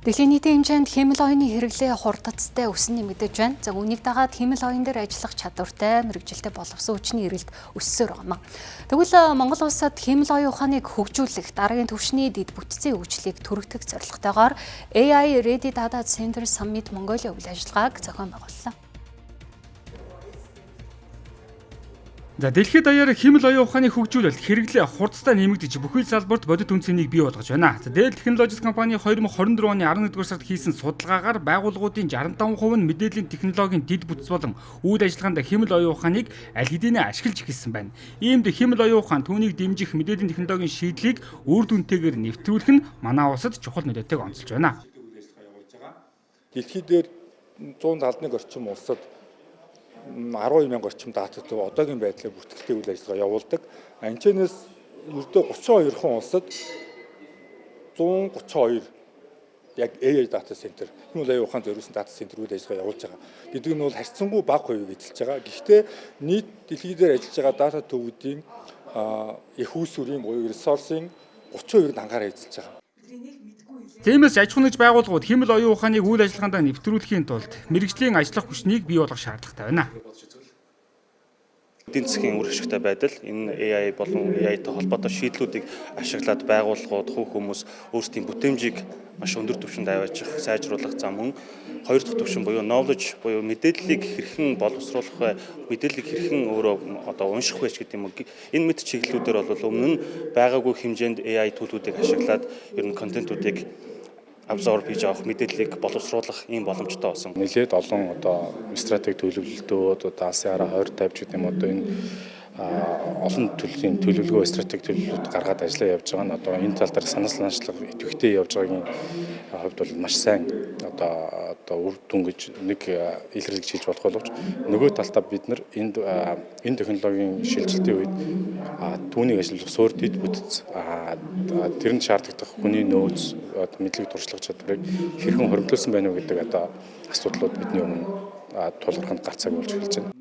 Дэлхийн нийтийн хэмжээнд хиймэл оюуны хэрэглээ хурдацтай өсөн нэмэгдэж байна. За, үүнийг дагаад хиймэл оюун дээр ажиллах чадвартай мэргэжилтэй боловсон хүчний эрэлт өссөөр байгаа юм. Тэгвэл Монгол улсад хиймэл оюун ухааныг хөгжүүлэх дараагийн түвшний дэд бүтцийн хөгжлийг түргэх зорилготойгоор AI Ready Data Center Summit Mongolia үйл ажиллагааг зохион байгууллаа. За, дэлхийд даяар хиймэл оюун ухааны хөгжүүлэлт, хэрэглээ хурдтай нэмэгдэж, бүхий салбарт бодит үнэ цэнийг бий болгож байна. За, Dell Technologies компани 2024 оны 11-р сард хийсэн судалгаагаар байгууллагуудын 65% нь мэдээллийн технологийн дэд бүтэц болон үйл ажиллагаанд хиймэл оюун ухааныг аль хэдийнэ ашиглаж эхэлсэн байна. Иймд хиймэл оюун ухаан, түүнийг дэмжих мэдээллийн технологийн шийдлийг үр дүнтэйгээр нэвтрүүлэх нь манай улсад чухал нөлөөтэйг онцолж байна. Дэлхий дээр 171 орчим улсад 12 мянга орчим дата төв одоогийн байдлаар бүртгэлтэй үйл ажиллагаа явуулдаг. Энэчнээс ердөө 32 хон улсад 132 яг AI data center, хиймэл оюун ухаан зориулсан data center үйл ажиллагаа явуулж байгаа. Гэдэг нь бол харьцангуй бага хувийг эзэлж байгаа. Гэхдээ нийт дэлхий дээр ажиллаж байгаа дата төвүүдийн эх үүсвэрийн буюу ресурсын 30% нь анхаарал эзэлж байгаа. Тиймээс аж ахуйн нэгж байгууллагууд хиймэл оюун ухааныг үйл ажиллагаанд нэвтрүүлэхийн тулд мэргэжлийн ажиллах хүчнийг бий болгох шаардлагатай байна. Эдийн засгийн үр ашигтай байдал, энэ AI болон AI-тай холбоотой шийдлүүдийг ашиглаад байгууллагууд, хувь хүмүүс өөрсдийн бүтээмжийг маш өндөр түвшинд аваачих, сайжруулах зам, мөн хоёр дахь түвшин буюу knowledge буюу мэдээллийг хэрхэн боловсруулах вэ, мэдээллийг хэрхэн өөрөө одоо унших вэ ч гэдэг юм уу. Энэ мэт чиглэлүүдээр бол өмнө нь байгаагүй хэмжээнд AI төлөвүүдийг ашиглаад ер нь контентуудыг absorb хийж авах, мэдээллийг боловсруулах ийм боломжтой болсон. Нэлээд олон одоо стратеги төлөвлөлтүүд, одоо ASEAN 2050 ч гэдэг юм, одоо энэ олон төрлийн төлөвлөгөө, стратеги төлөвлөлт гаргаад ажиллаа явж байгаа нь одоо энэ тал дээр санал санаачлага идэвхтэй явж байгаагийн хувьд бол маш сайн одоо үр дүн гэж нэг илэрлэж хэлж болох боловч нөгөө талдаа бид нар энд энэ технологийн шилжилтийн үед түүнийг ажиллах суурь дэд бүтэц, тэрэнд шаардлагатай хүний нөөц, мэдлэг, туршлага, чадварыг хэрхэн хуримтлуулсан байна уу гэдэг одоо асуудлууд бидний өмнө тулгарханд гар цаг болж эхэлж байна.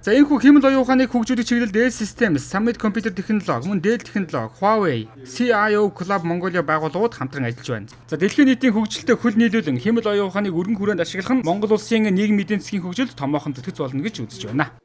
За, энэхүү хиймэл оюун ухааныг хөгжүүлэх чиглэлд Dell Systems, Summit Computer Technology, мөн Dell Technology, Huawei, CIO Club Mongolia байгууллагууд хамтран ажиллаж байна. За, дэлхийн нийтийн хөгжилтэй хөл нийлүүлэн хиймэл оюун ухааныг өргөн хүрээнд ашиглах нь Монгол улсын нийгмийн эдийн засгийн хөгжилд томоохон тэтгэц болно гэж үзэж байна.